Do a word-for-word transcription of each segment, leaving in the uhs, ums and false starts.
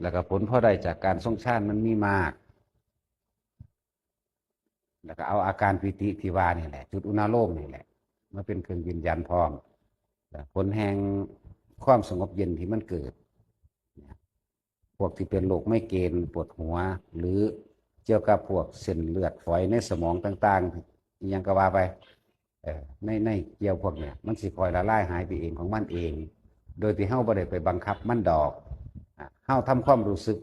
แล้วก็ผลพลอยได้จากการทรงฌานมันมีมาก แล้วก็เอาอาการปีติที่ว่านี่แหละ จุดอุณาโลมนี่แหละ มาเป็นเครื่องยืนยันพร้อม ผลแห่งความสงบเย็นที่มันเกิด พวกที่เป็นโรคไมเกรนปวดหัว หรือเกี่ยวกับพวกเส้นเลือดฝอยในสมองต่างๆ อิหยังก็ว่าไป เออ ใน ในเกลียวพวกเนี่ย มันสิค่อยละลายหายไปเองของมันเอง โดยที่เฮาบ่ได้ไปบังคับมันดอก อ่ะ เฮาทำความรู้สึก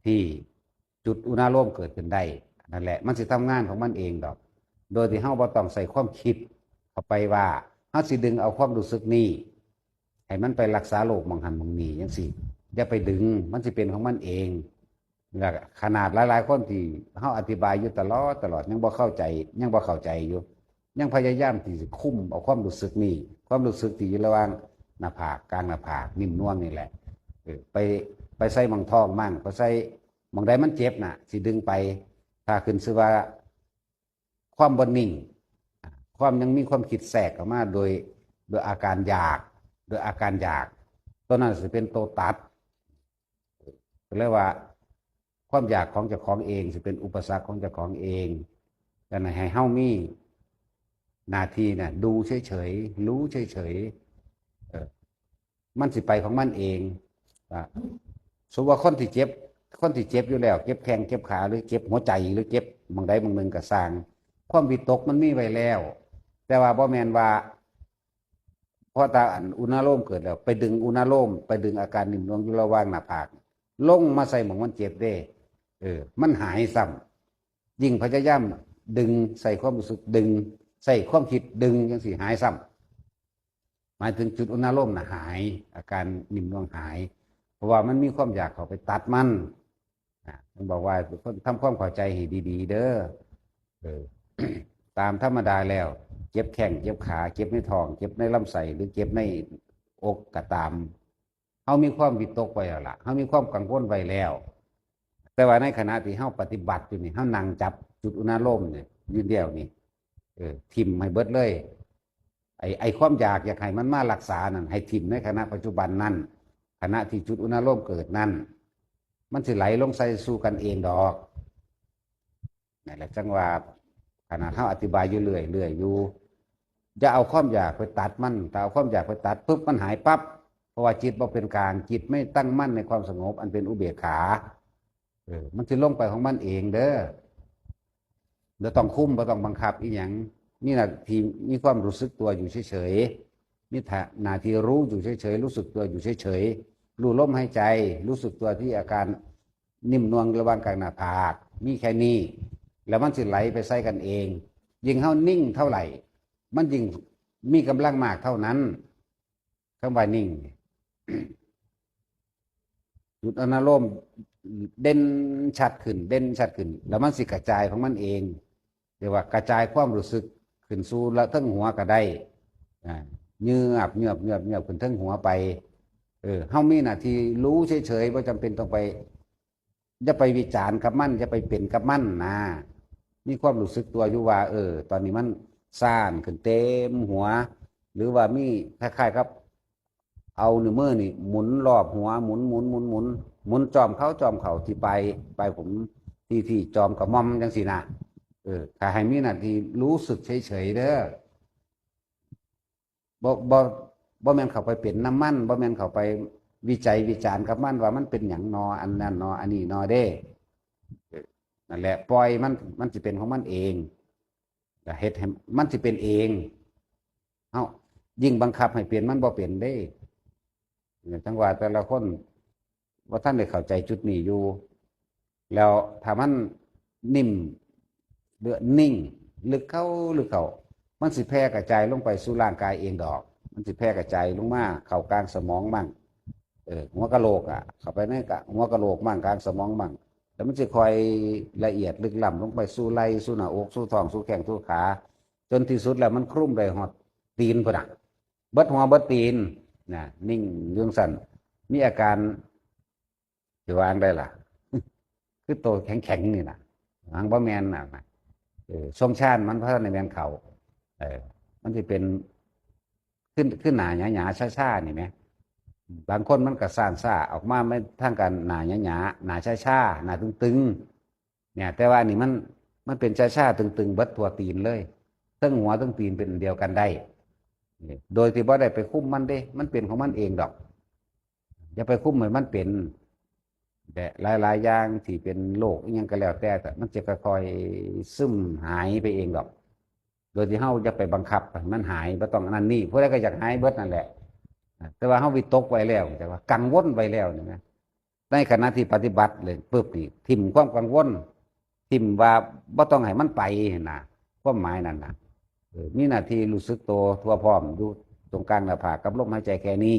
ที่จุดอุณาโลมเกิดขึ้นได้ นั่นแหละ มันสิทำงานของมันเองดอก โดยที่เฮาบ่ต้องใส่ความคิดเข้าไปว่า เฮาสิดึงเอาความรู้สึกนี้ ให้มันไปรักษาโรคหม่องหั้นหม่องนี้จังซี้ อย่าไปดึง มันสิเป็นของมันเอง และขนาดหลายๆคนที่เฮาอธิบายอยู่ตลอด ตลอด ยังบ่เข้าใจ ยังบ่เข้าใจอยู่ ยังพยายามที่สิคุมเอาความรู้สึกนี้ ความรู้สึกที่อยู่ระหว่างหน้าผาก กลางหน้าผาก นิ่มนวลนี่แหละ เออ ไป ไปใส่หม่องท้องมั่ง ไปใส่หม่องใดมันเจ็บน่ะ สิดึงไป ถ้าขึ้นชื่อว่าความบ่นิ่ง ความยังมีความคิดแทรกเข้ามาโดย โดยอาการอยาก โดยอาการอยาก ตัวนั้นสิเป็นตัวตัด ก็เรียกว่า ความอยากของเจ้าของเองสิเป็นอุปสรรคของเจ้าของเอง ดังนั้นให้เฮามีหน้าที่น่ะ ดูเฉยๆ รู้เฉยๆ เออ มันสิไปของมันเอง อ่ะ สมมุติว่าคนที่เจ็บ คนที่เจ็บอยู่แล้ว เจ็บแข้ง เจ็บขา หรือเจ็บหัวใจ หรือเจ็บหม่องใดหม่องหนึ่งก็ซ่าง ความวิตกมันมีไว้แล้ว แต่ว่าบ่แม่นว่า พอตาอันอุณาโลมเกิดแล้ว ไปดึงอุณาโลม ไปดึงอาการนิ่มนวลอยู่ระหว่างหน้าผาก ลงมาใส่หม่องมันเจ็บเด้ เออ มันหายซ้ำ ยิ่งพยายามดึง ใส่ความรู้สึกดึง ใส่ความคิดดึงจังซี้หายซ้ำ หมายถึงจุดอุณาโลมน่ะหาย อาการนิ่มนวลหาย เพราะว่ามันมีความอยากเข้าไปตัดมัน อ่ะ มันบอกว่าทำความเข้าใจให้ดีๆ เด้อ เออ ตามธรรมดาแล้ว เจ็บแข้ง เจ็บขา เจ็บในท้อง เจ็บในลำไส้ หรือเจ็บในอกก็ตาม เฮามีความวิตกไว้แล้วล่ะ เฮามีความกังวลไว้แล้ว แต่ว่าในขณะที่เฮาปฏิบัติอยู่นี่ เฮานั่งจับจุดอุณาโลมเนี่ย อยู่เดียวนี่ เออ ถิ่มให้เบิดเลย ไอ้ ไอ้ความอยาก อยากให้มันมารักษานั่น ให้ถิ่มในขณะปัจจุบันนั่น ขณะที่จุดอุณาโลมเกิดนั่น มันสิไหลลงใส่สู่กันเองดอก นั่นแหละจังว่า ขนาดเฮาอธิบายอยู่เรื่อยๆ อยู่ อย่าเอาความอยากไปตัดมัน ถ้าเอาความอยากไปตัดปุ๊บ มันหายปั๊บ เพราะว่าจิตบ่เป็นกลาง จิตไม่ตั้งมั่นในความสงบอันเป็นอุเบกขา เออ มันสิลงไปของมันเองเด้อ บ่ต้องคุม บ่ต้องบังคับอีหยัง มีหน้าที่ มีความรู้สึกตัวอยู่เฉยๆ มีหน้าที่รู้อยู่เฉยๆ รู้สึกตัวอยู่เฉยๆ รู้ลมหายใจ รู้สึกตัวที่อาการนิ่มนวลระหว่างกลางหน้าผาก มีแค่นี้ แล้วมันสิไหลไปใส่กันเอง ยิ่งเฮานิ่งเท่าไหร่ มันยิ่งมีกำลังมากเท่านั้น คำว่านิ่ง จุดอุณาโลมเด่นชัดขึ้น เด่นชัดขึ้น แล้วมันสิกระจายของมันเอง เรียกว่ากระจายความรู้สึกขึ้นสู่ละเทิงหัวก็ได้ อ่า เยือบเยือบเยือบเยือบขึ้นเทิงหัวไป เออ เฮามีหน้าที่รู้เฉยๆ บ่จำเป็นต้องไป อย่าไปวิจารณ์กับมัน อย่าไปเป็นกับมันนะ มีความรู้สึกตัวอยู่ว่า เออ ตอนนี้มันซ่านขึ้นเต็มหัว หรือว่ามีคล้ายๆกับ เอานิ้วมือนี่หมุนรอบหัว หมุน หมุน หมุน หมุน หมุนจอมเขา จอมเขา ที่ปลาย ปลายผม ที่ ที่จอมกระหม่อมจังซี้นะ เออ ถ้าให้มีหน้าที่รู้สึกเฉยๆ เด้อ บ่ บ่ บ่แม่นเข้าไปเป็นน้ำมัน บ่แม่นเข้าไปวิจัยวิจารณ์กับมันว่ามันเป็นหยังนอ อันนั้นนอ อันนี้นอเด้ เออ นั่นแหละ ปล่อยมัน มันสิเป็นของมันเอง ก็เฮ็ดให้มันสิเป็นเอง เฮายิ่งบังคับให้เป็น มันบ่เป็นเด้ เนี่ย จังว่าแต่ละคนบ่ทันได้เข้าใจจุดนี้อยู่ แล้วถ้ามันนิ่ม หรือนิ่ง ลึกเข้า ลึกเข้า มันสิแผ่กระจายลงไปสู่ร่างกายเองดอก มันสิแผ่กระจายลงมาเข้ากลางสมองมั่ง เออ หัวกะโหลกอะ เข้าไปในกะ หัวกะโหลกมั่ง กลางสมองมั่ง แล้วมันสิค่อยละเอียดลึกล้ำลงไปสู่ไหล่ สู่หน้าอก สู่ท้อง สู่แข้ง สู่ขา จนที่สุดแล้วมันคลุมได้ฮอดตีนพุ้นน่ะ เบิดหัวเบิดตีน น่ะ นิ่งอยู่จั่งซั้น มีอาการ สิว่าจั่งใดล่ะ คือโตแข็งๆ นี่น่ะ หางบ่แม่นน่ะนะ เออ ทรงฌานมันบ่ทันได้แม่นเข้า เออ มันสิเป็น คือ คือหน้าหยาๆ ซ่าๆ นี่แหม บางคนมันก็ซ่านซ่าออกมาไม่ทางการหน้าหยาๆ หน้าชาๆ หน้าตึงๆ เนี่ย แต่ว่าอันนี้มัน มันเป็นชาๆ ตึงๆ เบิดทั่วตีนเลย ทั้งหัวทั้งตีนเป็นอันเดียวกันได้ นี่ โดยที่บ่ได้ไปคุมมันเด้ มันเป็นของมันเองดอก อย่าไปคุมให้มันเป็น แต่หลายๆ อย่างที่เป็นโรคอิหยังก็แล้วแต่ แต่มันจะค่อยๆ ซึมหายไปเองดอก โดยที่เฮาอย่าไปบังคับให้มันหาย บ่ต้องอันนั้นนี่ ผู้ใดก็อยากหายเบิดนั่นแหละ แต่ว่าเฮาวิตกไว้แล้ว แต่ว่ากังวลไว้แล้วนี่นะ ในขณะที่ปฏิบัติเลยปุ๊บนี่ ถิ่มความกังวล ถิ่มว่าบ่ต้องให้มันไปนะ ความหมายนั่นนะ เออ มีหน้าที่รู้สึกตัวทั่วพร้อม อยู่ตรงกลางหน้าผากกับลมหายใจแค่นี้